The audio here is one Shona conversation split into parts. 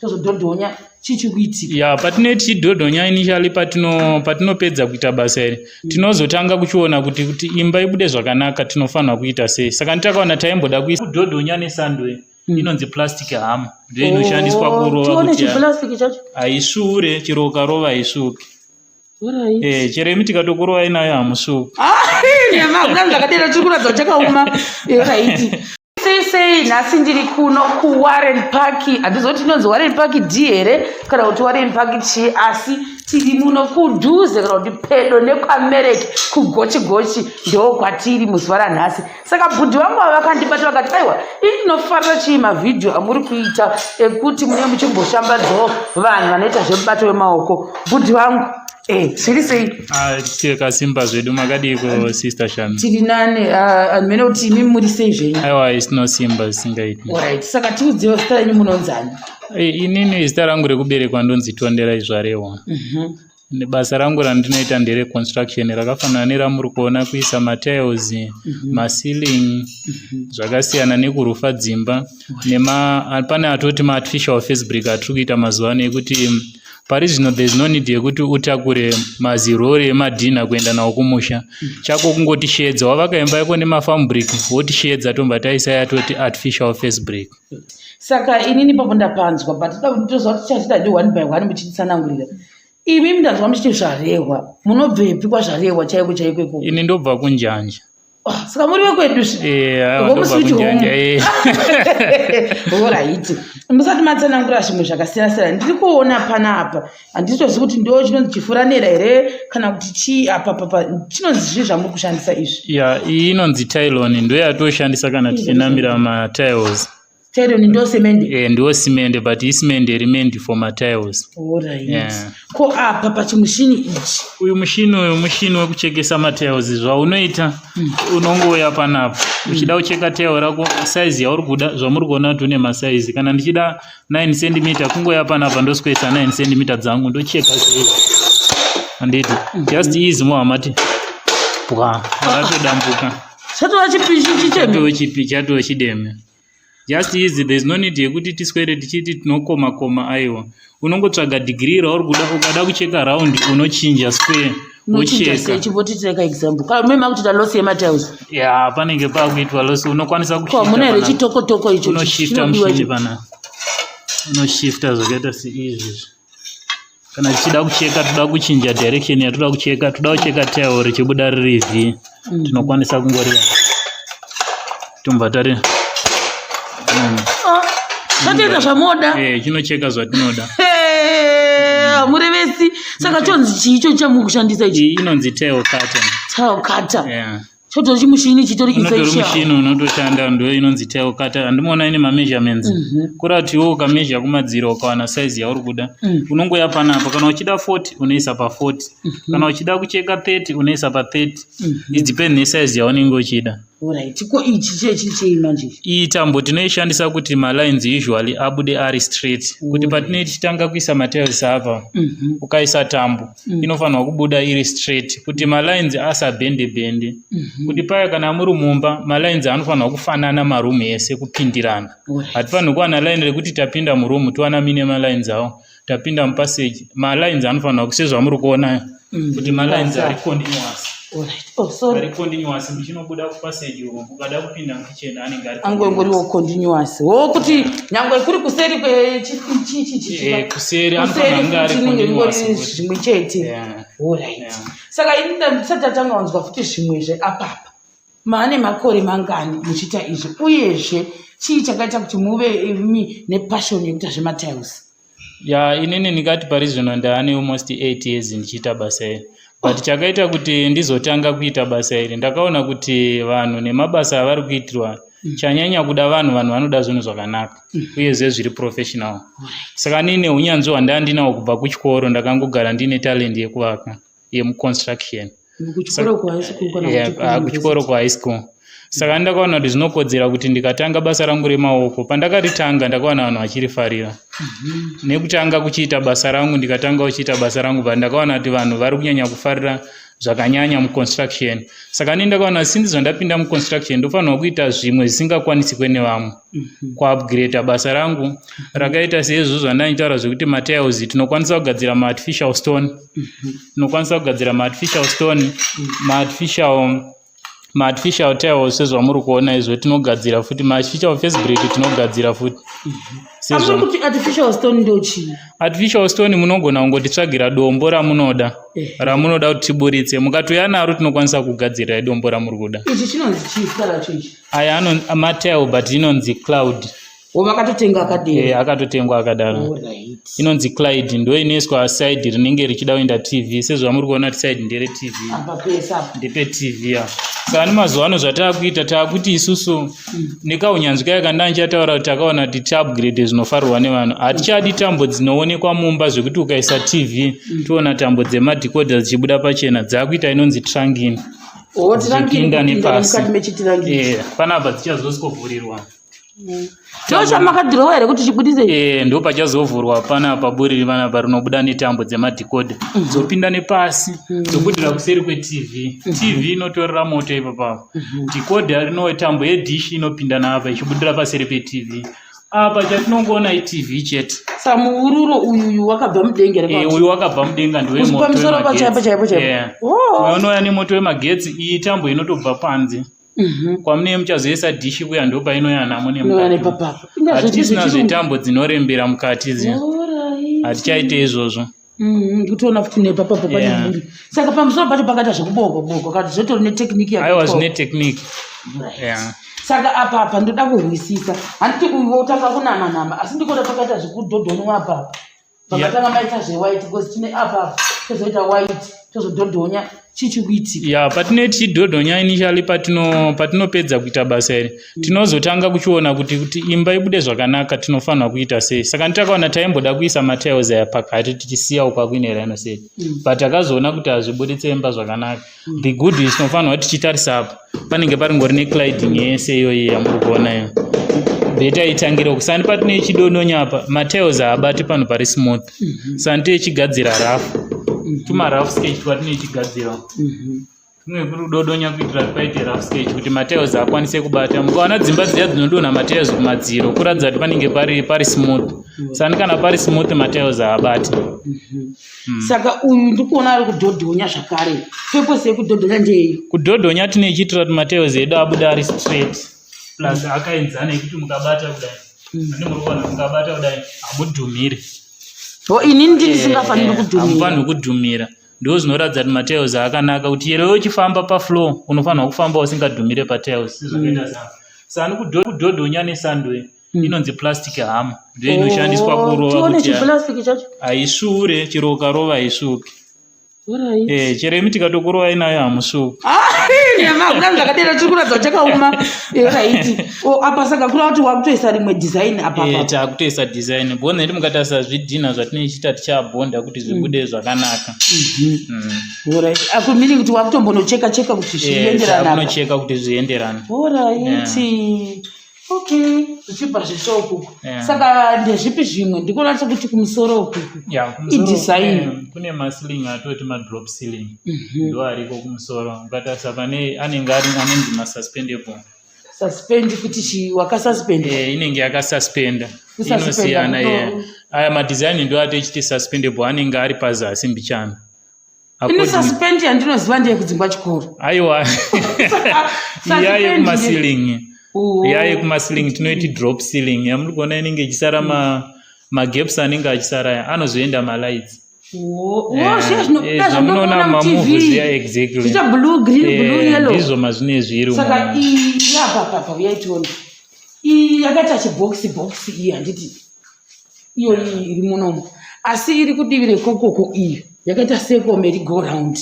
Tozodhodhonya, chii chiri kuitika? Ya, patinee tichidhodhonya initially, patinopedza kuita basa iri, tinozotanga kuchiona kuti imba ibude zvakanaka tinofanira kuita sei. Saka nditakaona taimboda kuisa kudhodhonya nesando iyi inonzi plastic hammer, ndiyo inoshandiswa kurova. Tione. Kuti Chiplastic chacho. Haisvuure, chero ukarova haisvuki. Alright. Chero imi tikatokurova inayo hamusvuki. Nyama hakuna zvakadero, chiri kuratidza kuti chakaoma. Right, sei sei, nhasi ndiri kuno kuWarren Park. Handizoti inonzi Warren Park D here kana kuti Warren Park chii, asi tiri muno kudhuze kana kuti pedo nekwaMereki, kugochi gochi ndo kwatiri muzuva ranhasi. Saka bhudhi vangu ava vakandibata vakati, "Aiwa, ini ndinofarira chii mavhidhiyo amuri kuita ekuti munenge muchimboshambadzawo vanhu vanoita zvemubato wemaoko." Bhudhi vangu, zviri sei? Tikasimba zvedu. Makadiko, Sister Shami? Tiri nane handimene kuti imi muri sei zvenyu. Aiwa, isinosimba zvisingaiti. Alright, saka tiudziwe zita renyu, munonzani? Inini zita rangu rekuberekwa ndonzi Tonderai Zvarehwa. Basa rangu randinoita ndereconstruction, rakafanana neramuri kuona, kuisa matiles, maceiling, zvakasiyana nekurufa dzimba. Pane atoti maartificial face brick atiri kuita mazuva ano, ekuti pari zvino there is no need yekuti utakure mazirori emadhina kuenda nawo kumusha. Chako kungotishedza, wavaka imba yako nemafoam brick, wotishedza, tobva taisa yatoti artificial face brick. Saka inini papo ndapanzwa, but toziva kuti tichazvita one by one muchititsanangurira. Imi ndanzwa muchiti Zvarehwa, munobvepi kwaZvarehwa chaiko chaiko ikoko? Ini ndobva kuNjanja. Oh, saka muri vekwedu. Eh, aiwa, Home ndobva sweet kuNjanja, home. Alright, musati matsanangura zvimwe zvakasiyana siyana, ndiri kuona panapa, handitozivi kuti ndo chinonzi chifuranera here kana kuti chii apa papa chinonzi zvii zvamuri kushandisa izvi? Ya, iyi inonzi Tylon, ndo yatoshandisa kana tichinamira matiles. Tylon ndo semende? Ndiwo simende, but isimende iri meant for matiles. Alright. Yeah. Ko apa pachimushini ichi? Uyu mushini, uyu mushini wekuchekesa matiles. Zvaunoita, unongouya panapa uchida kucheka tile rako size yauri kuda. Zvamuri kuona kuti une masaizi, kana ndichida 9 cm, kungoya panapa, ndoswesa 9 cm dzangu, ndocheka seizvi, handiti? Just easy, muhamati bwa, rakatodambuka. Chatova chipichi chicheme. Chatove chipi, chatove chideme. Just easy, there is no need yekuti tiswere tichiti tinokoma koma. Aiwa, unongotsvaga degree rauri kuda. Ukada kucheka round, unochinja square. Unochinja sei? Wocheka. Chimbotiitira example kana meme makutoita loss yematiles. Ya, panenge pakuitwa loss, unokwanisa Ko hamuna here chitokotoko icho? Unoshifta. Chinodiwa Mushini icho. pana unoshifta zvakaita seizvi. Kana tichida kucheka, toda kuchinja direction yatoda kucheka, toda kucheka tile richibuda riri V, tinokwanisa kungoriya, tombva tari Ah, chatoita zvamoda. Chinocheka zvatinoda. Hamurevesi. Saka chonzi chii icho chamuri kushandisa ichi? Iyi inonzi tile cutter. Tile cutter. Yeah. Chotori chimushini chitori Unotori essential. mushini unotoshanda, ndo inonzi tile cutter. Handimuona ine mameasurements? Kureva kuti iwe ukameasure kumadziro, ukawana size yauri kuda, unongoya panapa. Kana uchida 40, unoisa pa40. Kana uchida kucheka 30, unoisa pa30. It depend nesize yaunenge uchida. Alright, ko ichi chechi chei manje ichi? Iyi tambo tinoishandisa kuti malines usually abude ari straight, kuti patinee tichitanga kuisa matiles apa, ukaisa tambo inofanirwa kubuda iri straight kuti malines asabhende bhende, kuti paya kana muri mumba, malines anofanirwa kufanana marumu ese, kupindirana. Hatifanirwi kuwana line rekuti tapinda murumu towana mine malines awo, tapinda mupassage malines anofanirwa sezvamuri kuona kuti malines ari continuous. Alright. Oh, sorry. Ari continuous, muchinobuda kupassage uko, ukada kupinda mukitchen anenge ari Angongoriwo continuous wo, kuti nyangwe kuri kuseri kwechichichi. Kuseri anofanira kunge ari continuous Zvimwe chete. Alright. Saka ini ndisati tatanga kunzwa futi zvimwe zveapapa, maane makore mangani muchiita izvi, uyezve chii chakaita kuti muve imi nepassion yekuita zvematiles? Ya, inini ndingati pari zvino ndaane almost 8 years ndichiita basa iri, but chakaita kuti ndizotanga kuita basa iri, ndakaona kuti vanhu nemabasa avari kuitirwa, chanyanya kuda vanhu, vanhu vanoda zvinhu zvakanaka uyezve zviri professional. Saka niine unyanzvi hwandaa ndinawo kubva kuchikoro, ndakangogara ndiine talent yekuvaka, yemuconstruction. Kuchikoro, kuhigh school kana Yeah, kuti kuchikoro, kuhigh school. Saka ndakaona kuti zvinokodzera kuti ndikatanga basa rangu remaoko. Pandakaritanga, ndakaona vanhu vachirifarira. Nekutanga kuchiita basa rangu, ndikatanga kuchiita basa rangu, but ndakaona kuti vanhu vari kunyanya kufarira. Zvakanyanya muconstruction. Saka ini ndakaona since zvandapinda muconstruction, ndofanirwa kuita zvimwe zvisingakwanisike nevamwe, kuupgrade basa rangu. Rakaita seizvo zvandaitaura zvekuti matiles tinokwanisa kugadzira, maartificial stone tinokwanisa kugadzira, maartificial stone, maartificial tiles sezvamuri kuona izvo tinogadzira futi, maartificial face brick tinogadzira futi. Amuri kuti artificial stone ndochii? Artificial stone munogona kungotitsvagira dombo ramunoda, ramunoda kuti tiburitse. Mukatouya naro, tinokwanisa kugadzirirai dombo ramuri kuda. Ichi chinonzi chii, zita racho ichi? Aya matile, but inonzi cloud. O, vakatotenga akadero? Akatotengwa akadaro. Inonzi clyde, ndo inoiswa side rinenge richida kuenda TV, sezvamuri kuona kuti side ndere TV. Apa pese apa. Ndepe TV ya. Saka nemazuva ano zvataakuita, taakuti isusu nekaunyanzvi kaya kandandichataura kuti takaona kuti tiupgrade zvinofarirwa nevanhu, hatichadi tambo dzinoonekwa mumba zvekuti ukaisa TV toona tambo dzemadecoder dzichibuda pachena. Dzaakuita inonzi trunking. O, trunking. Dzichipinda kupinda nepasi. Mukati mechitrunking. Panapa dzichazoskovhurirwa. Ndo chamakadhirowa here kuti chibudise? Ndo pachazovhurwa panapa, buriri panapa rinobuda netambo dzemadecoder, dzopinda nepasi, dzobudira kuseri kweTV. TV inotorera moto ipapapo. Decoder rino tambo yedish inopinda naapa ichibudira paseri peTV. Apa chatinongoona iTV chete. Saka muururo uyuyu wakabva mudenga? Uyu wakabva mudenga, ndewemoto. Pamusoro pachaipo chaipo chaipo? Yeah. Unouya nemoto wemagetsi. Iyi tambo inotobva panze. Kwamunenge muchazoisa dhishi kuya, ndo painouya namo. Inouya nemukati. Nepapapa. Hatichisina zvetambo dzinorembera mukati idzi, hatichaite izvozvo. Ndikutoona futi nepapapo pane buri. Saka pamusoro pacho pakaita zvekuboko boko kana zvotori netechnique? Aiwa, zvine technique, yeah. Saka apa apa ndoda kuhwisisa, handiti uyu wotanga kunama nama, asi ndikuona pakaita zvekudhodhonwa apapa, pakatanga maita zvewhite, because tine apa apa tozoita white, tozodhodhonya. Chii chiri kuitika? Ya, patinee tichidhodhonya initially, patinopedza kuita basa iri, tinozotanga kuchiona kuti imba ibude zvakanaka tinofanirwa kuita sei. Saka nditakaona taimboda kuisa matiles aya pakati, tichisiya ukwa kuine rhinoset, but takazoona kuti hazvibuditse imba zvakanaka. The good is tinofanirwa kuti tichitarisa apa panenge paringori necladding yese iyoyi yamuri kuona iyo, better itangire kusani. Patinee chidodonya apa, matiles haabati panhu pari smooth. Saka nditeichigadzira rough, tumarough sketch twatinee chigadzira, tumwe kuri kudodonya kuitira kuti paite rough sketch kuti matiles akwanise kubata. Mukaona dzimba dziya dzinodonha matiles kumadziro, kuratidza kuti panenge pari smooth. Sani kana pari smooth, matiles haabati. Saka uyu ndikuona ari kudhodhonya zvakare. Purpose yekudhodhonya ndei? Kudhodhonya tinechiitira kuti matiles edu abude ari straight, plus akaenzana, ekuti mukabata kudai, ane muri kuona, mukabata kudai hamudhumiri. O, inini ndi ndisingafaniri kudhumira? Hamufaniri kudhumira. Ndo zvinoratidza kuti matiles akanaka, kuti chero uchifamba pafloor unofanirwa kufamba usingadhumire patiles, sezvakaita saka. Sani kudhodhonya nesando iyi inonzi plastic hammer, ndo inoshandiswa Oh, kurova tione kuti chiplastic chacho. Haisvuure, chero ukarova haisvuki. Alright. Chero imi tikatokurova inayo hamusvuki. Nyama hakuna zvakadera, tiri kuratidza chakaoma. Right, o, apa saka kureva kuti wakutoisa rimwe design apa? Apa taakutoisa design because nekuti mukatarisa zvidhina zvatinoichita tichabhonda kuti zvibude zvakanaka. Alright, aku meaning kuti wakutombonocheka cheka kuti zvienderana apa. Taakunocheka kuti zvienderana. Alright, okay, zvichibva zvisvo ukuku. Saka ndezvipi zvimwe? Ndikuona sekuti kumusoro ukuku Ya, kumusoro idesign. Kune maceiling atoti madrop ceiling, ndo ariko kumusoro. Ukatarisa pane anenge ari anonzi masuspendable. Suspend kuti chi wakasuspend? Inenge yakasuspenda. Kususpenda Inosiyana. Aya madesign ndo atochiti suspendable, anenge ari pazasi mbichana. Ini suspend yandinoziva ndeyekudzingwa chikoro. Aiwa, Suspend iya yekumaceiling, iya yekumaceiling tinoiti drop ceiling. Yamuri kuona inenge ichisara magaps anenge achisara aya anozoenda malights. Zvamunoona Zvamunoona mumamovie zviya, exactly. Zvicha blue, green, blue, yellow. Ndizvo mazvine zviri. Saka umomo. iyi apa papa, uyaitiona iyi yakaita chibhokisi bhokisi iyi, handiti iyo iyi iri munomu, asi iri kudivi rekokoko iyi yakaita seko merry go round?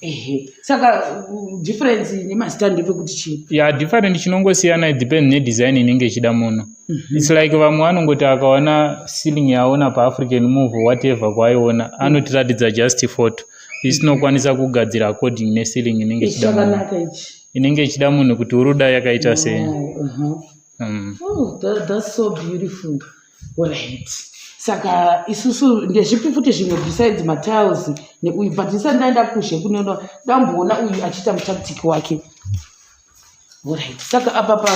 Ehe, saka difference nemazita ndepekuti chii? Ya, different chinongosiyana, it depend nedesign inenge ichida munhu. It's like vamwe vanongoti akaona ceiling yaona paAfrican movie, whatever kwaaiona, anotiratidza just photo, isi tinokwanisa kugadzira according neceiling inenge Ichi ichida munhu. Chakanaka ichi. Inenge ichida munhu kuti uruda yakaita sei. Oh, That's so beautiful. Alright. Saka isusu ndezvipi futi zvimwe besides matiles neuyu, but ndisati ndaenda kuzhe kunono ndamboona uyu achiita mutactic wake. Alright, saka apa pa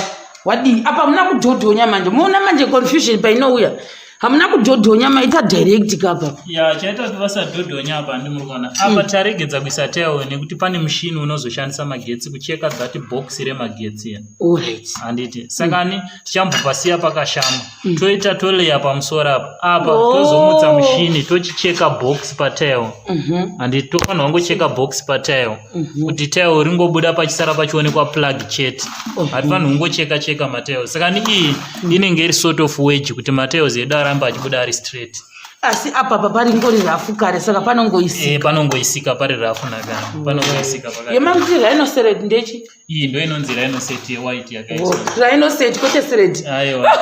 wadii apa hamuna kudhodhonya manje, muona manje confusion painouya, hamuna kudhodhonya, maita direct kapa. Ya, chaita kuti vasadhodhonya apa handimuri kuona apa taregedza kuisa tile nekuti pane mushini unozoshandisa magetsi kucheka that box remagetsi ya. Alright. Handiti saka ni tichambopasiya pakashama, toita toleya pamusoro apa apa, tozomutsa mushini tochicheka box patile. Handiti tofanirwa kungocheka box patile kuti tile ringobuda, pachisara pachionekwa plug chete. Hatifanirwi kungocheka cheka matile, saka ni iyi inenge iri sort of wedge kuti matiles edu aramba achibuda ari straight. Asi apa pa paringori rough kare, saka panongoisika. Panongoisika pari rough nakana panongoisika pakati. Yemamuti rhinoceros ndechi? Iyi ndo inonzi rhinoset yewhite yakaiswa. Rhinoset kwete seret. Aiwa,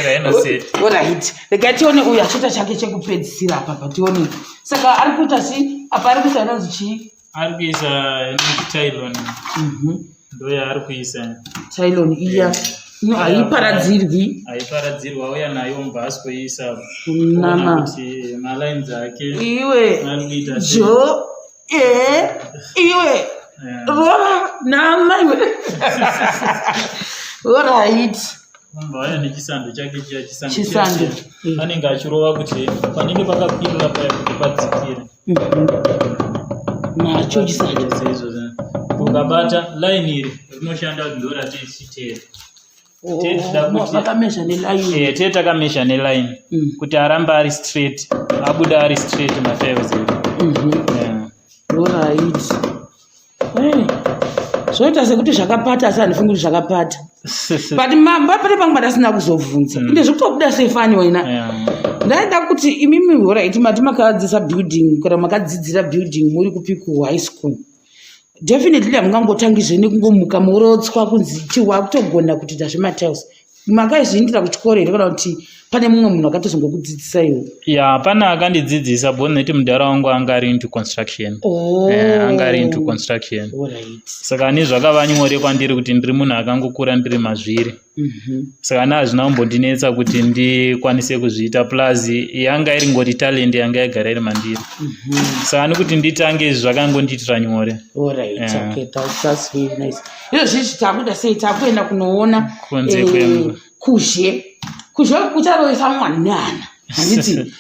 rhinoset. Alright, regai tione uyu achiita chake chekupedzisira apa pa, tione. Saka ari kuita chi apa? Ari kuisa inonzi chii? Ari kuisa inonzi tylon. Ndo yaari kuisa. Tylon iya ino haiparadzirwi. Haiparadzirwa, auya nayo mubva asikoiisa. Nama. Kuti malines ake iwe ari kuita sei. Jo e iwe rora nama iwe. Alright. Mubva auya nechisando chake chiya, chisando. Chisando. Chiya chiya. Anenge achirova kuti panenge pakakwirira paya kuti padzikire. Nacho chisando. Zvese izvozvo. Ukabata line iri rinoshanda kuti ndo ratichiteera. Makamezha neline. Tee takamezha neline kuti arambe ari straight, abuda ari straight matiles edu. Yeah. Alright. Hey, zvoita sekuti zvakapata, asi handifungi kuti zvakapata, but mamba pane pamwe pandasina kuzobvunza. Inde zvikutobuda sefani wena. Ndaida kuti imimi, alright, mati makadzidzisa building kana makadzidzira building muri kupi? Kuhigh school. Definitely hamungangotangizve nekungomuka morotswa kunzi chiwa kutogona kutoita zvematiles. Makaizviindira kuchikoro here kana kuti pane mumwe munhu akatozongokudzidzisa iwo? Ya, pane akandidzidzisa boneti, mudhara wangu anga ari into construction. Oh. Anga ari into construction. Saka ni zvakava nyore kwandiri kuti ndiri munhu akangokura ndiri mazviri. Saka ni hazvina kumbondinetsa kuti ndikwanise kuzviita, plus yanga iri ngoti talent yanga yagara iri mandiri. Saka ni kuti nditange izvi zvakangondiitira nyore. Alright. Yeah. Okay, that's very nice. Izvozvi takuda sei, takuenda kunoona Kunze kwemba. Kuzhe. Kuzhe kucharovesa mwanana. Handiti?